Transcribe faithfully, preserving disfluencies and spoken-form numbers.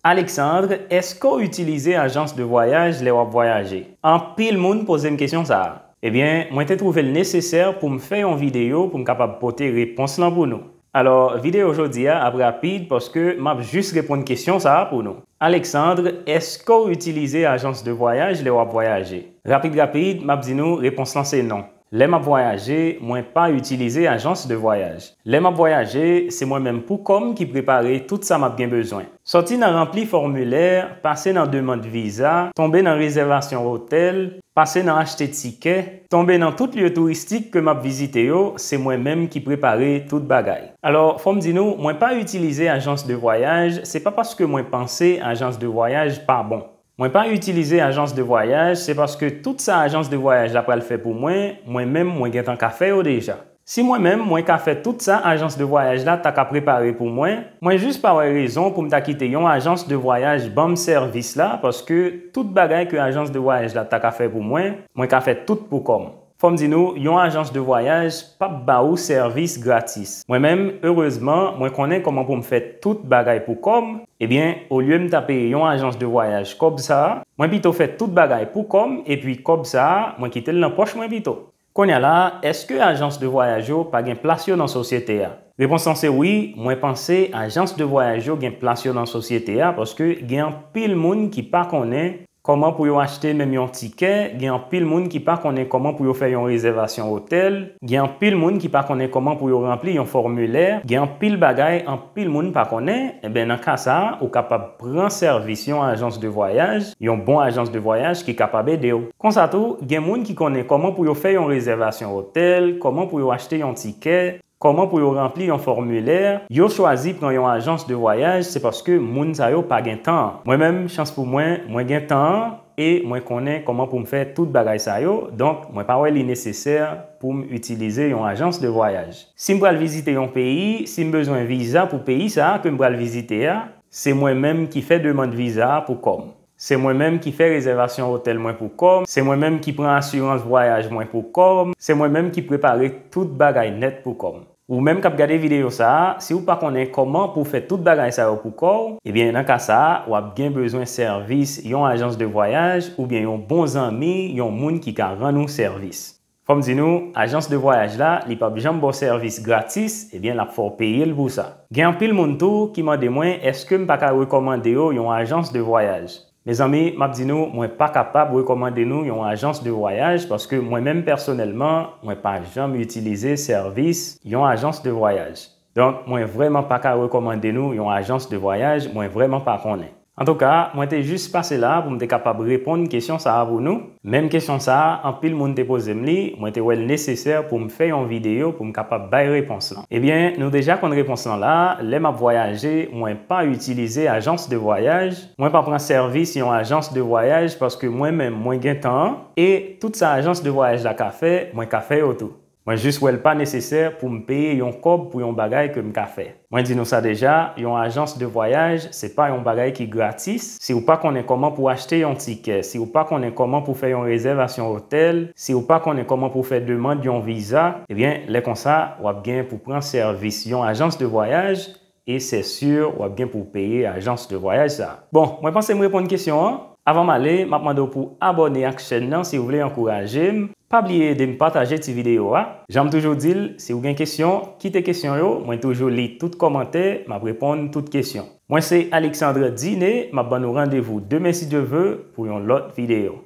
Alexandre, èske w itilize ajans de vwayaj lè w ap vwayaje? Anpil moun poze m kesyon sa a. Ebyen, mwen te twouve l nesesè pou m fè yon videyo pou m kapab pote repons lan pou nou. Alò, videyo jodi a ap rapid paske m ap jis reponn kesyon sa a pou nou. Alexandre, èske w itilize ajans de vwayaj lè w ap vwayaje? Rapid rapid, m ap di nou repons lan se non. Lè m ap vwayaje, mwen pa itilize ajans de vwayaj. Lè m ap vwayaje, se mwen menm pou kò m ki prepare tout sa m ap gen bezwen. Sòti nan ranpli fòmilè, pase nan demann viza, tonbe nan rezèvasyon otèl, pase nan achte tikè, tonbe nan tout lye touristik ke m ap vizite yo, se mwen menm ki prepare tout bagay. Alò, fò m di nou, mwen pa itilize ajans de vwayaj, se pa paske mwen panse ajans de vwayaj pa bon. Mwen pa itilize ajans de vwayaj, se paske tout sa ajans de vwayaj la pral fè pou mwen, mwen menm mwen gentan ka fè yo deja. Si mwen menm mwen ka fè tout sa ajans de vwayaj la ta ka prepare pou mwen, mwen jis pa wè rezon pou m ta kite yon ajans de vwayaj ban m sèvis la, paske tout bagay ke ajans de vwayaj la ta ka fè pou mwen, mwen ka fè tout pou kò m. Fò m di nou, yon ajans de vwayaj p ap ba ou sèvis gratis. Mwen menm, erezman, mwen konnen kòman pou m fè tout bagay pou kò m. Ebyen, olye m ta peye yon ajans de vwayaj kòb sa a, mwen pito fè tout bagay pou kò m, epi kòb sa a, mwen kite l nan pòch mwen pito. Kounye a la, èske ajans de vwayaj yo pa gen plas yo nan sosyete a? Repons lan se wi, mwen panse ajans de vwayaj yo gen plas yo nan sosyete a, paske gen anpil moun ki pa konnen kòman pou yo achte menm yon tikè, gen anpil moun ki pa konnen kòman pou yo fè yon rezèvasyon otèl, gen anpil moun ki pa konnen kòman pou yo ranpli yon fòmilè, gen anpil bagay anpil moun pa konnen, enben nan ka sa a, ou kapab pran sèvis yon ajans de vwayaj, yon bon ajans de vwayaj ki kapab ede w. Konsa tou, gen moun ki konnen kòman pou yo fè yon rezèvasyon otèl, kòman pou yo achte yon tikè, kòman pou yo ranpli yon fòmilè, yo chwazi pran yon ajans de vwayaj, se paske moun sa yo pa gen tan an. Mwen menm, chans pou mwen, mwen gen tan an e mwen konnen kòman pou m fè tout bagay sa yo, donk mwen pa wè li nesesè pou m itilize yon ajans de vwayaj. Si m pral vizite yon peyi, si m bezwen viza pou peyi sa a ke m pral vizite a, se mwen menm ki fè demann viza a pou kò m. Se mwen menm ki fè rezèvasyon otèl mwen pou kò m, se mwen menm ki pran asirans vwayaj mwen pou kò m, se mwen menm ki prepare tout bagay nèt pou kò m. Ou menm k ap gade videyo sa a, si w pa konnen kòman pou w fè tout bagay sa yo pou kò w, ebyen nan ka sa a, w ap gen bezwen sèvis yon ajans de vwayaj oubyen yon bon zanmi, yon moun ki ka rann ou sèvis. Fò m di nou, ajans de vwayaj la, li p ap janm ba w sèvis gratis, ebyen l ap fè w peye l pou sa. Gen anpil moun tou ki mande mwen èske m pa ka rekòmande yo yon ajans de vwayaj. Mezanmi, m ap di nou, mwen pa kapab rekòmande nou yon ajans de vwayaj paske mwen menm pèsonèlman, mwen pa janm itilize sèvis yon ajans de vwayaj. Donk, mwen vrèman pa ka rekòmande nou yon ajans de vwayaj, mwen vrèman pa konnen. Antouka, mwen te jis pase la pou m te kapab reponn kesyon sa a pou nou. Menm kesyon sa a, anpil moun te poze m li, mwen te wè l nesesè pou m fè yon videyo pou m kapab bay repons lan. Ebyen, nou deja konn repons lan la, lè m ap vwayaje, mwen pa itilize ajans de vwayaj, mwen pa pran sèvis yon ajans de vwayaj paske mwen menm mwen gen tan an, e tout sa ajans de vwayaj la ka fè, mwen ka fè yo tou. Mwen jis wè l pa nesesè pou m peye yon kòb pou yon bagay ke m ka fè. Mwen di nou sa deja, yon ajans de vwayaj, se pa yon bagay ki gratis. Si w pa konnen kòman pou achte yon tikè, si w pa konnen kòman pou fè yon rezèvasyon otèl, si w pa konnen kòman pou fè demann yon viza, ebyen, lè konsa, w ap gen pou pran sèvis yon ajans de vwayaj, e se si w ap gen pou peye ajans de vwayaj sa a. Bon, mwen panse m reponn kesyon an. Avan m ale, m ap mande w pou abòne ak chèn nan si w vle ankouraje m. Pa bliye ede m pataje ti videyo a. Jan m toujou di l, si w gen kesyon, kite kesyon yo. Mwen toujou li tout kòmantè, m ap reponn tout kesyon. Mwen se Alexandre Diné, m ap ban nou randevou demen si Dye vle pou yon lòt videyo.